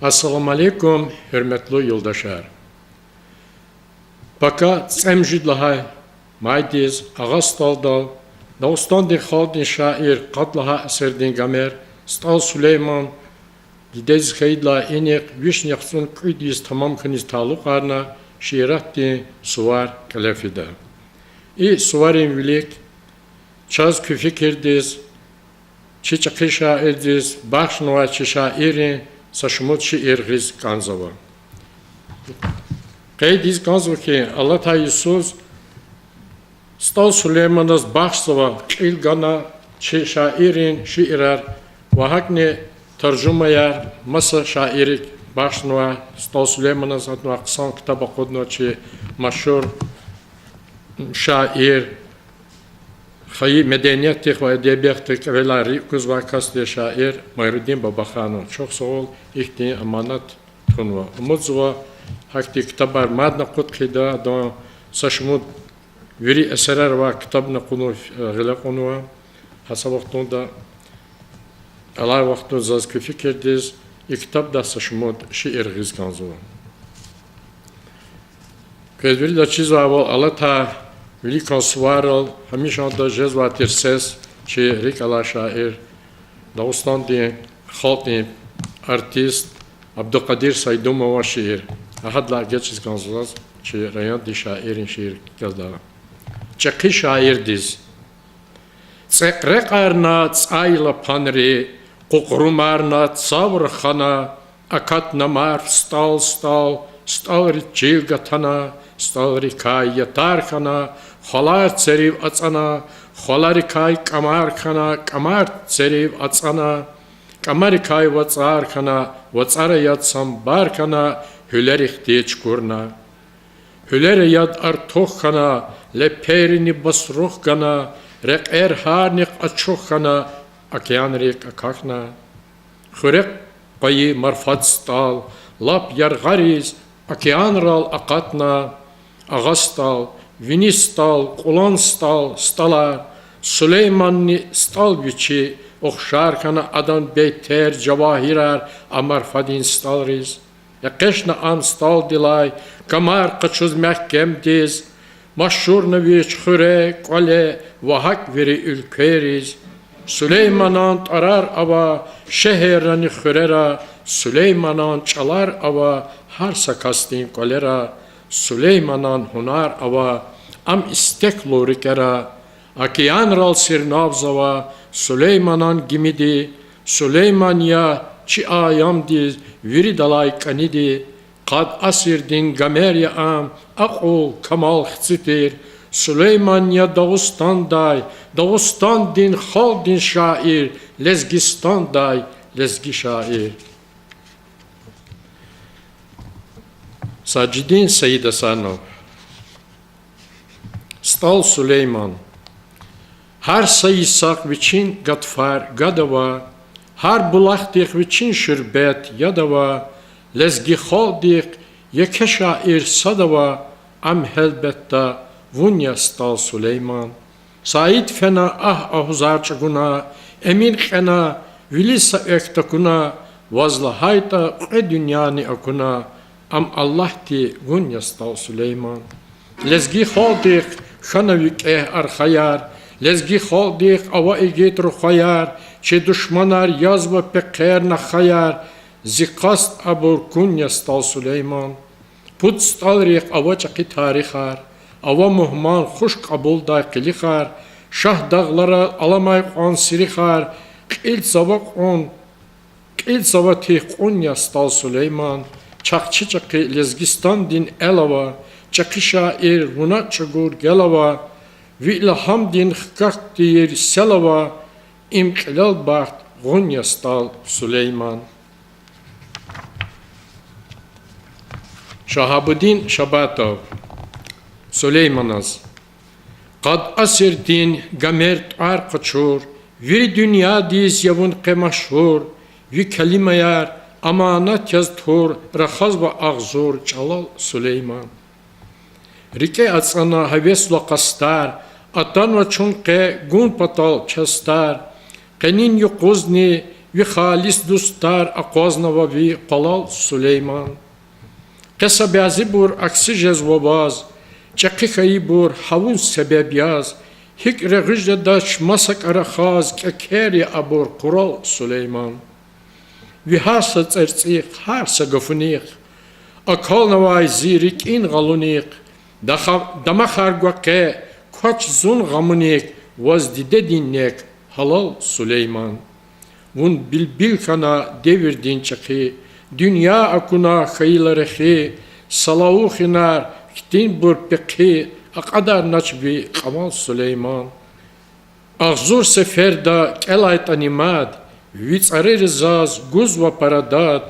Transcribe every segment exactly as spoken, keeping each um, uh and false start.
Ассаламу алейкум, гьуьрметлу юлдашар! Пака цӀемуьжуьд лагьай майдиз Агъа СтӀалдал Дагъустандин халкьдин шаир, къад лагьай асирдин Гомер СтӀал Сулейман дидедиз хьайидалай инихъ вишни яхцӀурни кӀуьд йис тамам хьуниз талукьарна шииратдин сувар кьиле фида. И суварин вилик чаз куь фикирдиз чи чӀехи шаирдиз бахшнавай чи шаиррин са шумуд шиир гъиз кӀанзава. Къейд ийиз кӀанзава хьи, алатай йисуз СтӀал Сулейманаз бахшзава кьил гана чи шаиррин шиирар ва гьакӀни таржумаяр маса шаиррик бахшнава. СтӀал Сулейманаз гьатнавай хъсан ктаб акъуднава чи машгьур шаир, хайи медениятдихъ ва эдебиятдихъ кӀевелай рикӀ кузвай касди шаир Майрудин Бабаханов. Чухсагъул ихьтин аманат тунва. Умудзава, гьахьтин ктабар мадни акъуд хъийида, адан са шумуд вири эсерар авай ктабни кьунва, гъиле кьунва. Гьа са вахтунда, алай вахтунда заз куь фикирдиз и ктабдай са шумуд шиир гъиз кӀанзава. Квез виридаз чизвайвал, алатай виликан суварал гьамишанда жезвай тир сес чи рикӀ алай шаир, Дагъустандин халкьдин артист Абдукъадир Сайдумован шиир. Гьадалай эгечӀиз кӀанзава заз чи райондин шаиррин шиир кӀелдай. ЧӀехи шаирдиз. ЦӀекьрекьарна цӀайлапанри, къукърумарна цавра хана, акатна марф стӀал-стӀал, стӀалри чил гатана, стӀалрикай ятар хьана, хвалар церив ацӀана, хваларикай кӀамар хьана, кӀамар церив ацӀана, кӀамарикай вацӀар хьана, вацӀара яд самбар хьана, гьуьлерихъди чукурна. Гьуьлера яд артух хьана, лепейрини басрух гана, рекьер гьарнихъ ачух хьана, океанрик акахьна. Хуьре къвайи марфад стӀал лап яргъариз океанрал акъатна. Агъа СтӀал, Вини СтӀал, Кьулан СтӀал, стӀалар, Сулейманни СтӀал вичи ухшар хьана, адан бейтер, жавагьирар а марфадин стӀалриз. Экъечна ам стӀалдилай камар къачуз мягькемдиз, машгьурна вич хуьре, кӀвале ва гьакӀ вири уьлквейриз. Сулейманан тӀварар ава шегьеррани хуьрера, Сулейманан чӀалар ава гьар са касдин кӀвалера, Сулейманан гьунар ава ам истеклу рикӀера. Океанрал сирнавзава Сулейманан гимиди, Сулейман я чи аямдиз виридалай кӀаниди, къад асирдин Гомер я ам, акьул, камал хци тир, Сулейман я Дагъустандай, Дагъустандин халкьдин шаир, Лезгистандай лезги шаир. Сажидин Саидгьасанов. СтӀал Сулейман. Гьар са йисахъ вичин гатфар гад ава, гьар булахдихъ вичин шуьрбет, яд ава, лезги халкьдихъ еке шаир сад ава, ам гьелбетда вун я, СтӀал Сулейман. Саид фена агь-агьузар чӀугуна, Эмин кьена, вилиз са экв такуна, ваз лагьайтӀа кьве дуьньяни акуна, ам Аллагьди гун я, СтӀал Сулейман. Лезги халкьдихъ хьана викӀегь архаяр, лезги халкьдихъ ава игит рухваяр, чи душманар язва пехъер, нахаяр, зи къаст абур кун я, СтӀал Сулейман. Пуд СтӀалрихъ ава чӀехи тарихар, ава мугьман хуш кьабулдай къилихар, Шагьдагълара аламай кьван сирихар, кьил цава кьун, кьил цава тих кьун я, СтӀал Сулейман. Чахъ чи чӀехи Лезгистандин эл ава, чӀехи шаир, вуна чӀугур гел ава, ви илгьамдин хкахь тийир сел ава, им кьилел бахт гъун я, СтӀал Сулейман. Шагьабудин Шабатов. Сулейманаз. Къад асирдин Гомер тӀвар къачур, вири дуьньядиз я вун къе машгьур, ви келимаяр аманат яз тур, рахазва агъзур чӀалал, Сулейман. РикӀе ацӀана гьевесла къастар, атанва чун къе гун патал частар. Къенин юкъузни Ви халис дустар акъвазнава ви къвалал, Сулейман. Къе са бязибур акси жезва ваз, чӀехи хьайибур гьа вун себеб яз, гьикӀ регъуь жедач маса кӀара хаз, кӀекер я абур къурал, Сулейман. Ви гьар са цӀарцӀихъ, гьар са гафунихъ акалнавай зи рикӀин гъалунихъ, даха-, дамахар гва къе, квач зун гъамуник, ваз дидедин нек гьалал, Сулейман. Вун билбил хьана девирдин чӀехи, дуьнья акуна хьайила рехи, салавухинар хьтинбур пехъи, акьадарнач ви кьамал, Сулейман. Агъзур сеферда кӀелайтӀани мад, ви цӀарари заз гузва пара дад,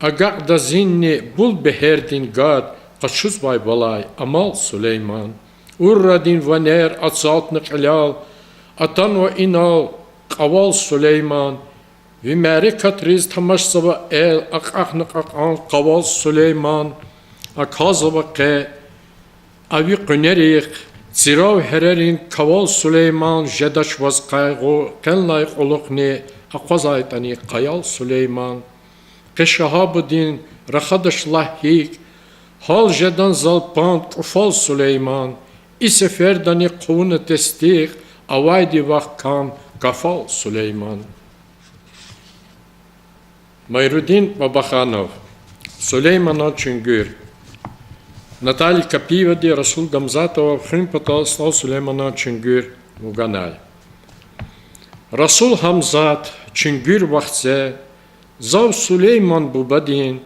агакьда зинни бул бегьердин гад, къачузвай валай амал, Сулейман. Уррадин ванер ацалтна кьилел, атанва инал кьавал, Сулейман. Ви мярекатриз тамашзава эл, акьахна кьакьан къавал, Сулейман. Акалзава къе а ви къуьнерихъ, цирав гьерерин кавал, Сулейман, жедач ваз къайгъу, къенлай кьулухъни акъвазайтӀани къаял, Сулейман. Къе Шагьабудин рахадач лагь гьикӀ, гьал жедан залпан кӀуфал, Сулейман. И сефердани хъувуна тестикь, авайди вахъ кам гафал, Сулейман. Майрудин Бабаханов. Сулейманан чуьнгуьр. Наталья Капиевади Расул Гамзатован хуьн патал СтӀал Сулейманан чуьнгуьр вуганай. Расул Гьамзат, чуьнгуьр вахце, зав Сулейман бубадин,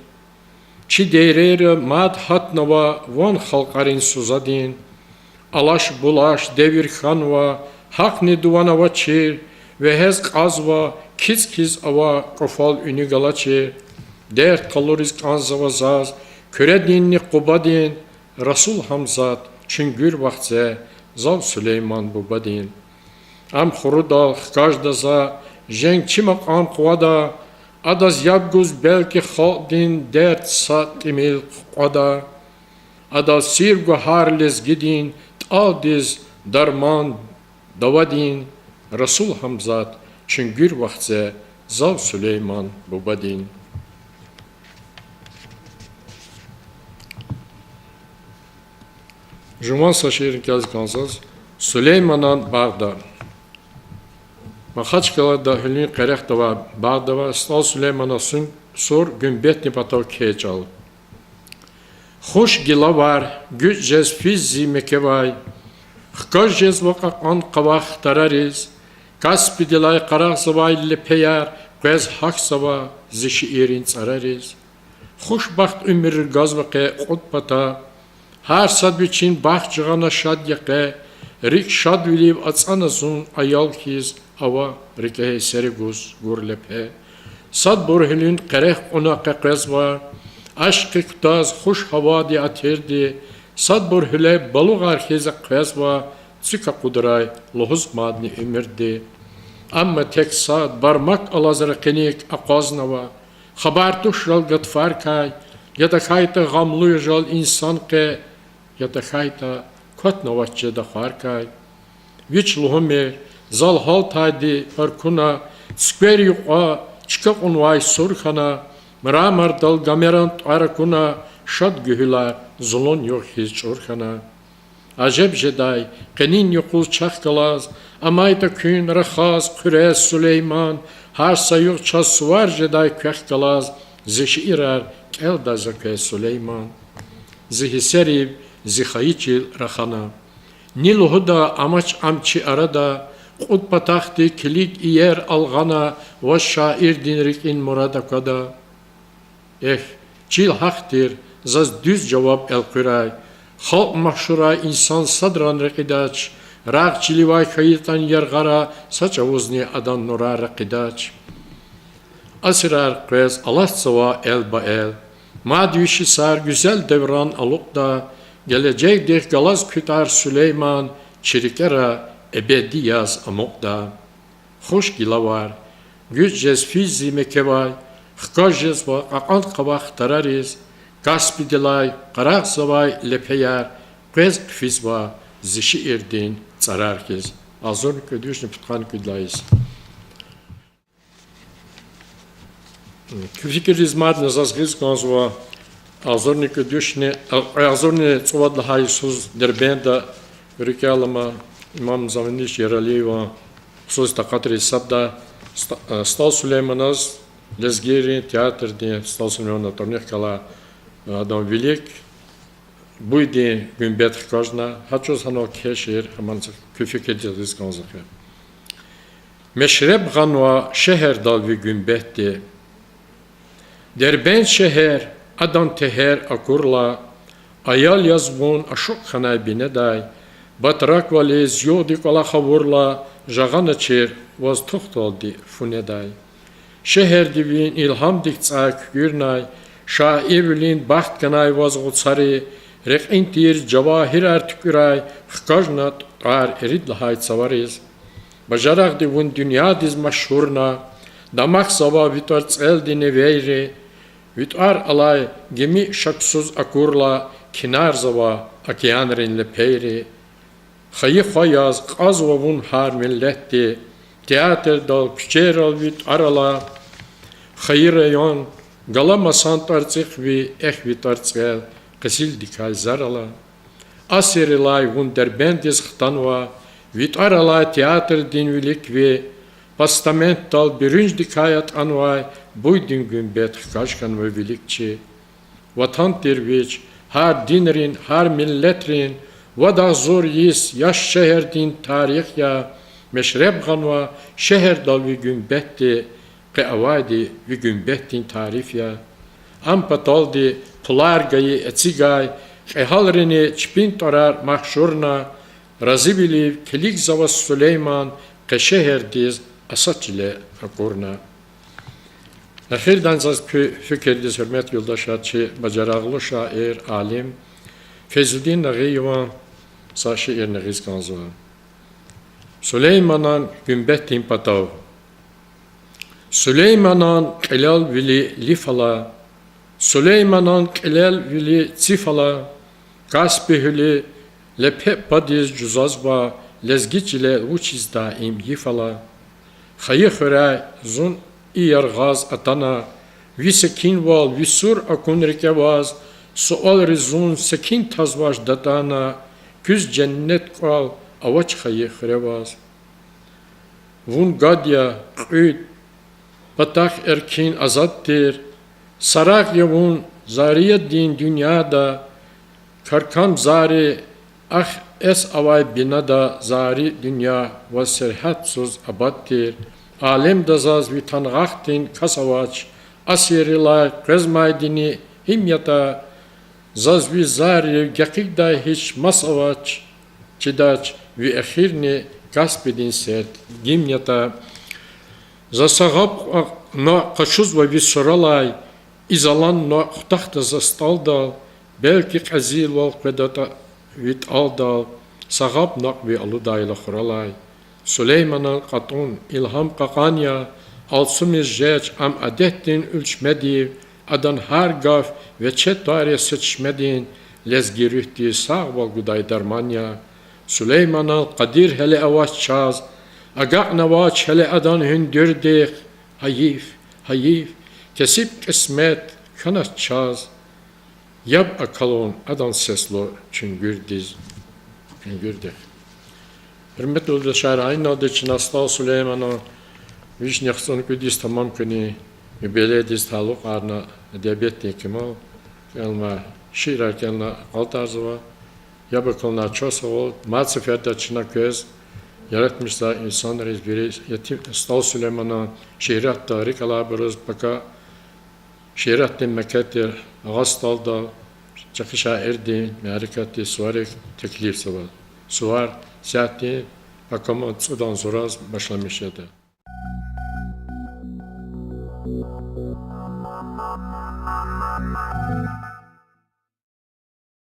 чи дерейра мад гьатнава ван халкьарин сузадин. Алаш-булаш девир хьанва, гьахъни дуван авачир, вегьез кьазва, кицӀ хьиз ава кӀуфал уьнуьг галачир. Дерт къалуриз кӀанзава заз Куьрединни Къубадин, Расул Гьамзат, чуьнгуьр вахце, зав Сулейман бубадин. Ам хурудал хкажда за, женгчи макьам къвада, адаз яб гуз белки халкьдин дерт са тӀимил кьвада. Адал сир гва гьар лезгидин, тӀалдиз дарман давадин, Расул Гьамзат, чуьнгуьр вахце, зав Сулейман бубадин. Жуван са шиирни кӀелиз кӀанзава заз. Сулейманан багъда. Махачкъалада гьуьлуьн къерехдавай багъда авай СтӀал Сулейманан сур гуьмбетни патав кхьей чӀал. Хуш гилавар, гуьч жез физ зи мекевай, хкаж жезва кьакьан къавах тарариз, Каспидилай къарагъзавай лепеяр къвез гьахьзава зи шиирин цӀарариз. Хушбахт уьмуьр газва къе кьуд пата, гьар сад вичин бахт жагъана шад я къе, рикӀ шадвилив ацӀана зун аял хьиз, ава рикӀе эсери гуз гур лепе. Садбур гьуьлуьн къерех кьуна къекъвезва, ашкъи кутаз хуш гьавади атирди, садбур гьуьле балугъар хьиз экъвезва, цуьк акъудрай лугьуз мадни уьмуьрди. Амма тек сад бармак алаз ракъиник акъвазнава, хабар туш жал гатфарикай, я тахьайтӀа гъамлу я жал инсан къе, я тахьайтӀа кватнавач жеда ахварикай. Вич лугьумир, зал гьалтайди паркуна, цуьквер юкьва чка кьунвай сур хьана, мрамордал гамеран тӀвар акуна, шад гуьгьуьлар зулун югъ хьиз чӀур хьана. Ажеб жедай, къенин юкъуз чахъ галаз, амайтӀа куьн рахаз, хъуьрез, Сулейман, гьар са югъ чаз сувар жедай квехъ галаз, зи шиирар кӀелдай за квез, Сулейман. Зи гьиссерив зи хайи чил рахана. Ни лугьуда амач ам чи арада, кьуд патахъди килиг иер алгъана, ваз шаирдин рикӀин мурад аквада. Эхь, чил гьахъ тир, заз дуьз жаваб элкъуьрай. Халкь машгьурай инсан садран рекьидач, рагъ чиливай хьайитӀан яргъара са чӀавузни адан нурар ракъидач. Асирар къвез алатзава эл ба эл, мад виш йисар гуьзел девран алукьда, гележегдихъ галаз куь тӀвар, Сулейман, чи рикӀера эбеди яз амукьда. Хуш гилавар, гуьч жез физ зи мекевай, хкаж жезва кьакьан къавах тарариз, Каспидилай къарагъзавай лепеяр къвез хъфизва зи шиирдин цӀарар хьиз. Агъзурни кӀуьд вишни пудкъанни кӀуьд лагьай йис. Куь фикирдиз мадни заз гъиз кӀанзава, агъзурни кӀуьд вишни, а, агъзурни цӀувад лагьай йисуз Дербентда рикӀел алама Имам Заваниш Яралиеван хсуси такьатрин гьисабда СтӀал, СтӀал Сулейманаз, лезгийрин театрдин, СтӀал Сулейманан тӀварунихъ галай, адан вилик буйдин гуьмбет хкажна, гьа чӀавуз гьанал кхьей шиир гьаман куь фикирдиз гъиз кӀанзава. Мешреб гъанва шегьердал ви гуьмбетди. Дербент шегьер, адан тегьер акурла, аял яз вун ашукь хьанай бинедай, батраквализ югъди кӀвалах авурла, жагъаначир ваз тухдалди фу недай. Шегьерди ви илгьамдик цӀай куькӀуьрнай, шаирвилин бахт ганай ваз гъуцари, рекьин тийир жавагьирар туькӀуьрай, хкажна тӀвар ирид лагьай цавариз. Бажарагъди вун дуьньядиз машгьурна, дамахзава ви тӀварцӀелди невейри, ви тӀвар алай гими шаксуз акурла, кинарзава океанрин лепейри. Хайи хва яз кьазва вун гьар миллетди, театрдал, куьчейрал ви тӀвар ала. Хайи район, гала масан тӀварцӀихъ ви, эхь, ви тӀварцӀел къизилдикай зар ала. Асиррилай вун Дербентдиз хтанва, ви тӀвар алай театрдин вилик ви, постаментдал буьруьнждикай атӀанвай, буйдин гуьмбет хкаж хьанва вилик чи. Ватан тир вич, гьар динрин, гьар миллетрин, вад агъзур йис яш шегьердин тарих я, мешреб гъанва шегьердал ви гуьмбетди, къе авайди ви гуьмбетдин тариф я. Ам паталди пулар гайи эцигай кьегьалрини чпин тӀварар машгьурна, разивилив килигзава Сулейман, къе шегьердиз Асад чиле акурна. Эхирдай заз куь фикирдиз, гьуьрметлу юлдашар, чи бажарагълу шаир, алим Фейзудин Нагъиеван са шиирни гъиз кӀанзава. Сулейманан гуьмбетдин патав. Сулейманан кьилел вили лиф ала, Сулейманан кьилел вили циф ала, Каспи гьуьлуь лепе падиз жузазва, лезги чилел вучиз даим йиф ала. Хайи хуьряй зун и яргъаз атана, ви секинвал, ви сур акун рикӀе ваз, суалри зун секин тазвач датӀана, куьз женнет кӀвал авач хайи хуьре ваз. Вун гад я, кьуьд, патахъ эркин азад тир, сарагъ я вун зариядин дуьньяда, каркам зари, ахъ эс авай бинада, зари дуьнья ваз сергьятсуз абад тир. Алемда заз ви тангъахъдин кас авач, асиррилай къвезмайдини гьим ятӀа, заз ви заррив гекъигдай гьич мас авач, чидач ви эхирни Каспидин серд гим ятӀа. За са гъаб накь къачузва ви суралай, и залан накь хутахда за СтӀалдал, белки кьезилвал къведатӀа ви тӀалдал, са гъаб накь ви алудайла хуралай. Сулейманан кьатӀун илгьам кьакьан я, алцумиз жеч ам адетдин уьлчмедив, адан гьар гаф вече тар я са чешмедин, лезги руьгьдиз сагъвал гудай дарман я. Сулейманан къадир гьеле авач чаз, агакьнавач гьеле адан гьуьндуьрдихъ, гьайиф, гьайиф, кесиб кьисмет хьанач чаз. Яб акалун адан сеслу чуьнгуьрдиз, чуьнгуьрдихъ. Гьуьрметлу юлдашар, айналди чна СтӀал Сулейманан вишни яхцӀурни кӀуьд йис тамам хьунин юбилейдиз талукьарна эдебиятдин кимел кӀелна, шиирар кӀелна акьалтӀарзава. Яб акалунай чаз сагъул, мад сеферда чна квез яратмишзавай инсанриз вири СтӀал Сулейманан шииратдал рикӀ алайбуруз пака шииратдин макет тир Агъа СтӀалдал чӀехи шаирдин мярекатдиз суварик теклифзава. Сувар сятдин пакаман цӀудан зураз башламиш жеда.